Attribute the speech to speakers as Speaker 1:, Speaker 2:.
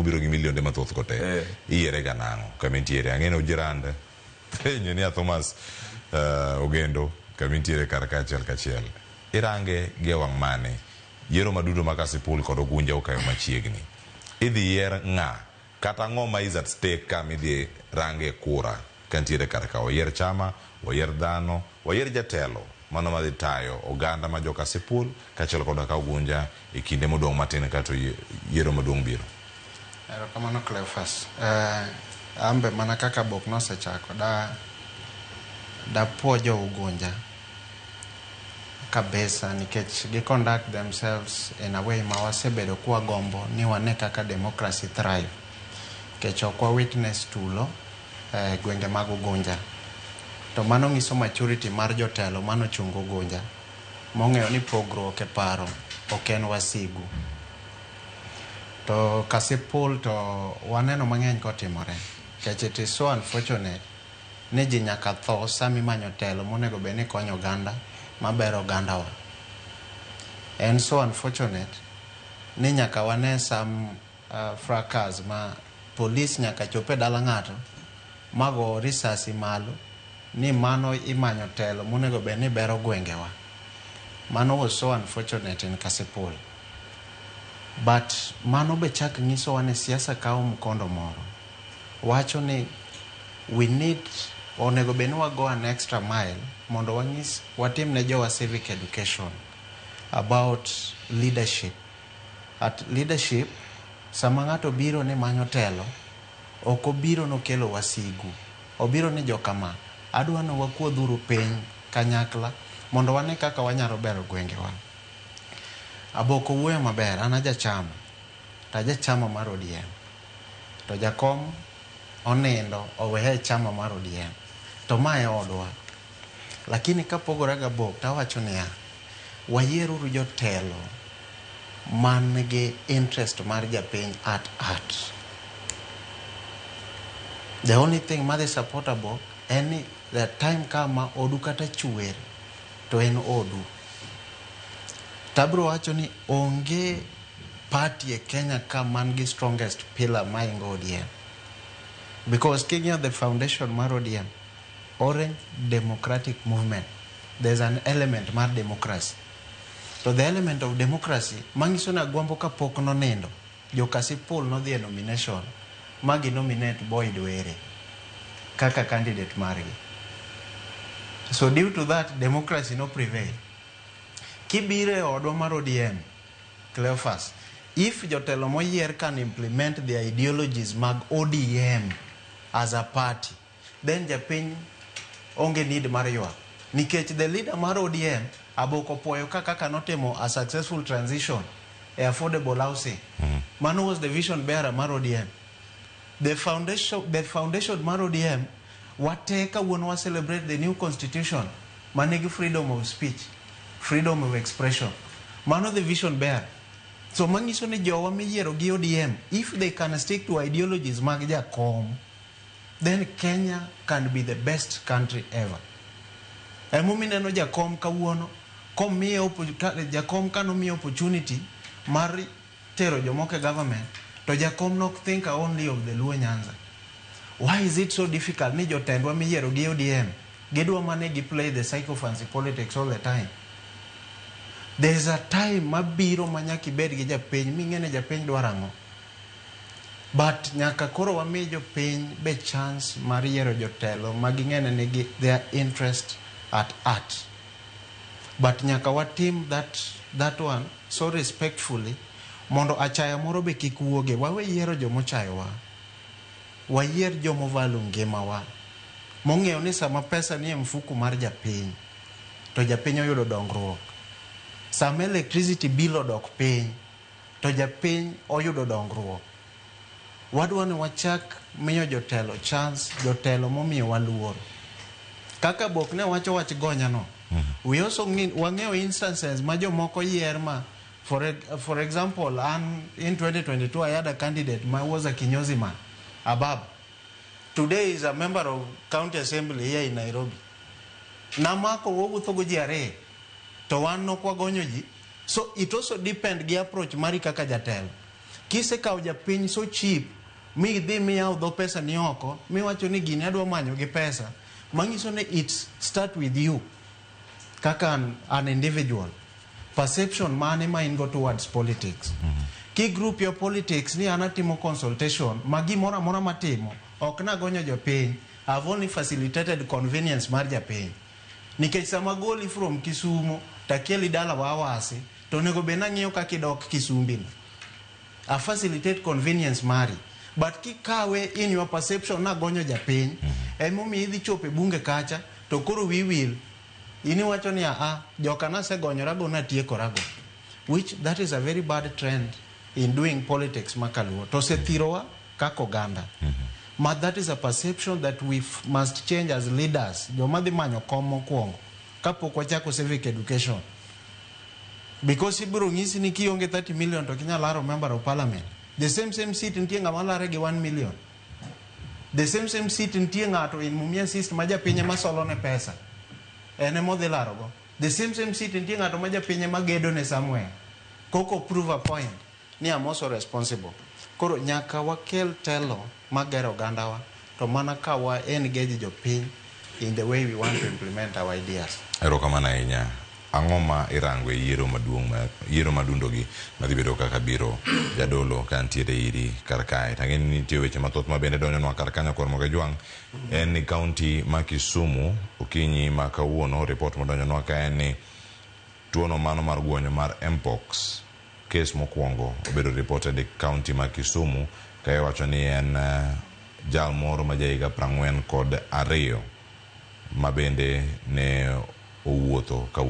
Speaker 1: mobiro gi milionde mathoth go te. Iyiere ga nang'o kama intiere? Ang'e ni ojirande Engineer Thomas Ogendo kama intiere kar ka achiel kachiel. Irange gi e wang' mane? Yiero maduto ma Kasipul kod Ugunja okayo machiegni. Idhi yier ng'a? Kata ang'o ma is at stake ka midhi range kura kantiere kar ka? Wayier chama, wayier dhano, wayier jatelo mano madhi tayo oganda ma jo Kasipul kaachiel koda ka Ugunja e kinde modong' matin kato yiero maduong' biro.
Speaker 2: Erokamano Cleophas. Ambe mana kaka Bok nosechako da dapuo jo Ugunja kabisa nikech gi conduct themselves in a way ma wasebedo kwagombo ni wane kaka democracy thrive. Nikech ok wa witness tulo e gwenge mag Ugunja. To mano nyiso maturity mar jotelo manochungo Ugunja mong'eyo ni pogruok e paro ok en wasigu. To Kasipul to waneno mang'eny kotimore. Nikech it is so unfortunate ni ji nyaka tho sama imanyo telo monego bed ni konyo oganda mabero ogandawa. En so unfortunate ni nyaka wane some fracas ma police nyaka chop e dala ng'ato mago risasi malo ni mano imanyo telo monego bed ni bero gwengewa. Mano was so unfortunate in Kasipul. But mano be chak nyisowa ni siasa kawo mkondo moro. Wacho ni we need onego bed ni wago an extra mile mondo wanyis watim ne jowa civic education about leadership. At leadership, sama ng'ato biro ni manyo telo, ok obiro nokelo wasigu. Obiro ni jokama, adwa ni wakuodhuru piny kanyakla mondo wane kaka wanyalo bero gwengewa. Aboko wuoyo maber, an ajachama, to ajachama mar ODM. To jakom onindo oweya e chama mar ODM. To ma e odwa. Lakini kapogora gi Abok tawacho niya, wayieruru jotelo man gi interest mar japiny at heart. The only thing madhi support Abok en ni the time kama odu kata chwer to en odu. Tabro wacho ni onge party e Kenya ka man gi strongest pillar maingo ODM. Because king'iyo the foundation mar ODM, Orange Democratic Movement, there's an element mar democracy. To the element of democracy, manyiso ni Agwambo kapok nonindo, jo Kasipul nodhi e nomination ma gi nominate Boyd Were kaka candidate margi. So due to that, democracy no prevail. Kibiro e odwa mar ODM, Cleophas, if jotelo moyier can implement the ideologies mag ODM as a party, then japiny onge need mar ywak. Nikech the leader mar ODM, Aboko puoyo ka kaka notimo a successful transition e affordable housing. Mano was the vision bearer mar ODM. The foundation mar ODM, wate kawuono wa celebrate the new constitution manigi freedom of speech, freedom of expression. Mano the vision bearer. So manyiso ni jowa miyiero gi ODM, if they can stick to ideologies mag jakom, then Kenya can be the best country ever. Emomiyo ineno jakom kawuono, komiye jakom kanomiye opportunity mar tero jomoko e government, to jakom nok think only of the Luo Nyanza. Why is it so difficult ni jotendwa miyiero gi ODM, gidwa mane gi play the sycophancy politics all the time? There is a time mabiro ma nyaka ibed gi japiny ming'e ni japiny dwaro ang'o. But nyaka koro wami jopiny be chance mar yiero jotelo ma ging'e ni nigi their interest at heart. But nyaka watim that one so respectfully mondo achaya moro be kik wuoge. Wawe yiero jomochayowa. Wayier jomo value ngimawa. Mong'eyo ni sama pesa nie mfuku mar japiny, to japiny oyudo dongruok. Sama electricity bill odok piny, to japiny oyudo dongruok. Wadwa ni wachak miyo jotelo chance, jotelo momiyowa luor. Kaka Bok ne wacho wach gonya no. We also wang'eyo instances ma jomoko yier ma for example, an in 2022 I had a candidate ma was a kinyozi man, Abab. Today is a member of county assembly here in Nairobi. Namako wawuotho go ji ariyo to wan nok wagonyo ji. So it also depend gi approach mari kaka jatelo. Kisekawo japiny so cheap, mi idhi miyawo dho pesa ni oko, miwacho ni gini adwa manyo gi pesa, manyiso ni it start with you kaka an individual. Perception mane ma in go towards politics. Ki group your politics ni an atimo consultation, ma gimoro amora matimo, ok nagonyo jopiny, I've only facilitated convenience mar japiny. Nikech sama goli from Kisumu, takeli dalawa Awasi, to onego bed nang'iyo kaka idok Kisumbi no. I facilitate convenience mari. But kikawe in your perception nagonyo japiny, emomiyo idhi chopo e bunge kacha, to koro wi wil. In iwacho ni a joka nasegonyorago natiekorago. Which that is a very bad trend in doing politics makaluo. To osethirowa kaka oganda. Ma that is a perception that we must change as leaders. Joma dhi manyo kom mokwongo kapok wachako civic education. Because ibiro nyisi ni kionge 30 million to kinyal laro member of parliament. The same same seat nitie ng'ama lare gi 1 million. The same same seat nitie ng'ato in Mumias East ma japiny ema solo ne pesa. En ema odhi larogo. The same same seat nitie ng'ato ma japiny ema gedo ne somewhere. Koko prove a point ni I'm also responsible. Koro nyaka wakel telo magero ogandawa to mana ka wa engage jopiny in the way we want to implement our ideas.
Speaker 1: Erokamano ahinya. Ang'o ma irango e yiero maduong' ma yiero madundogi madhi bedo kaka biro jadolo ka ntiere iri kar kae. Tang'e ni nitie weche mathoth ma bende donjonwa kar kanyo kor Moga Jwang' en ni kaunti ma Kisumu okinyi ma kawuono report modonjonwa ka en ni tuono mano mar guonyo mar Mpox kes mokwongo obedo reported e kaunti ma Kisumu ka iwacho ni en jal moro ma jahiga 42 ma bende ne owuotho kawuok.